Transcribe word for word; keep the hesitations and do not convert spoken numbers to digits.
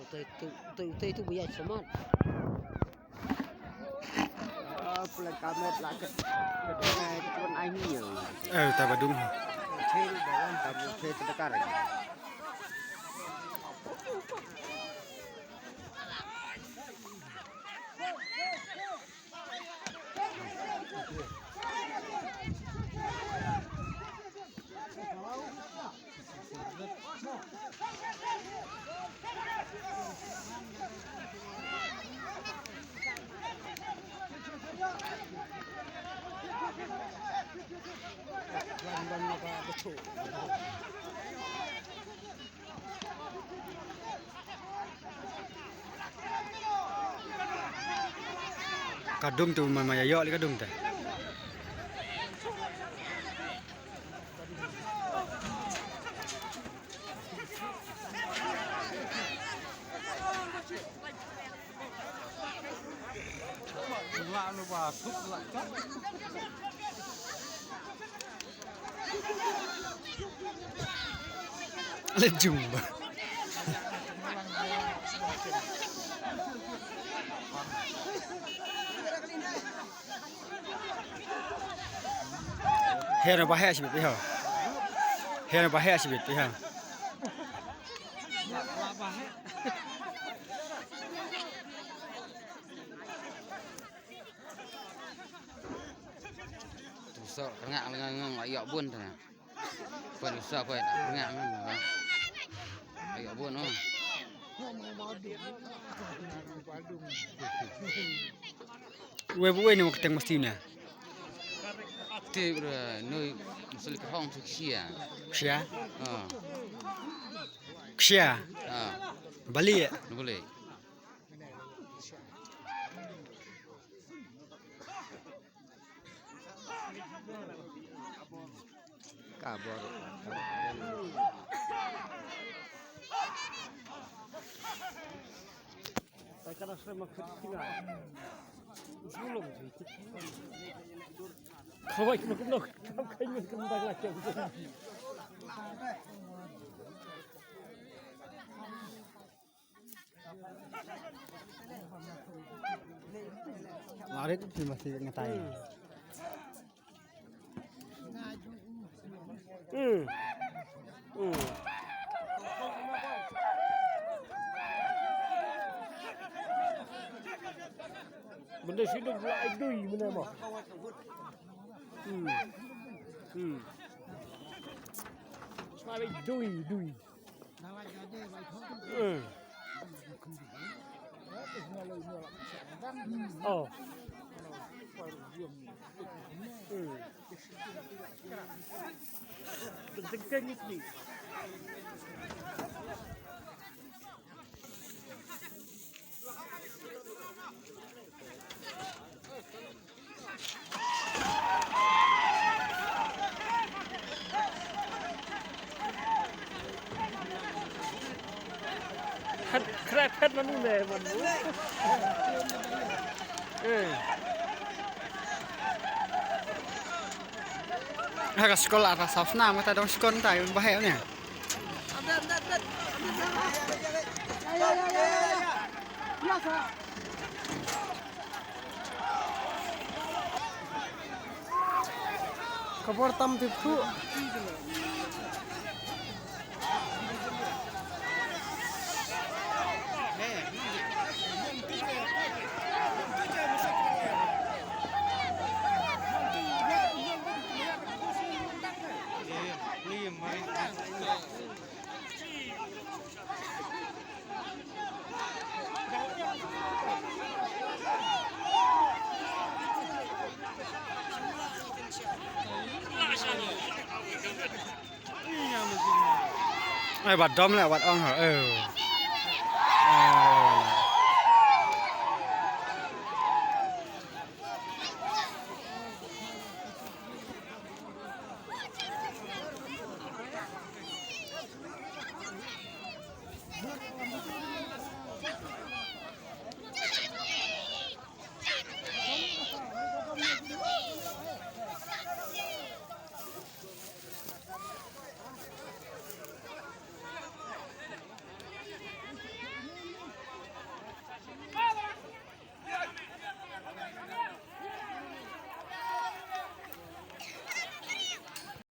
Te tu, te tu, te tu biar semat. Ah, pula kamet lah ke. Ke tu ai ni ya. Eh, tak badung. Cil bawang tamu cil sedekar. Ka dum tu ma, ma ïa ïoh lei ka dum te. Lejung. Hera bahaya sibit, ya. Hera bahaya sibit, ya. Tu so, kengak lengang ngang, ayo bun tu. Pun sa pun. Ngam. Ayo bun oh. Wei bu wei ni kuteng mesti na. Ti bra noi sel ka hong su ksia. Ksia? Ah. Ksia. Ah. Bali. Bali. Ka bor. Kawai kena kena kau kai min kena tak lagi. Larit tu masih ngetai. Hmm. Hmm. Benda sini pula ai dui benda mah. Hmm. Hmm. Ai dui, dui. Kret kret manu ne manu. Eh. Ha ka skul ara sawsna mata dong skon tai bahaya ne. Khubor tam tip tu. Ai, wat dom le, wat ong ha. Eh. Eh.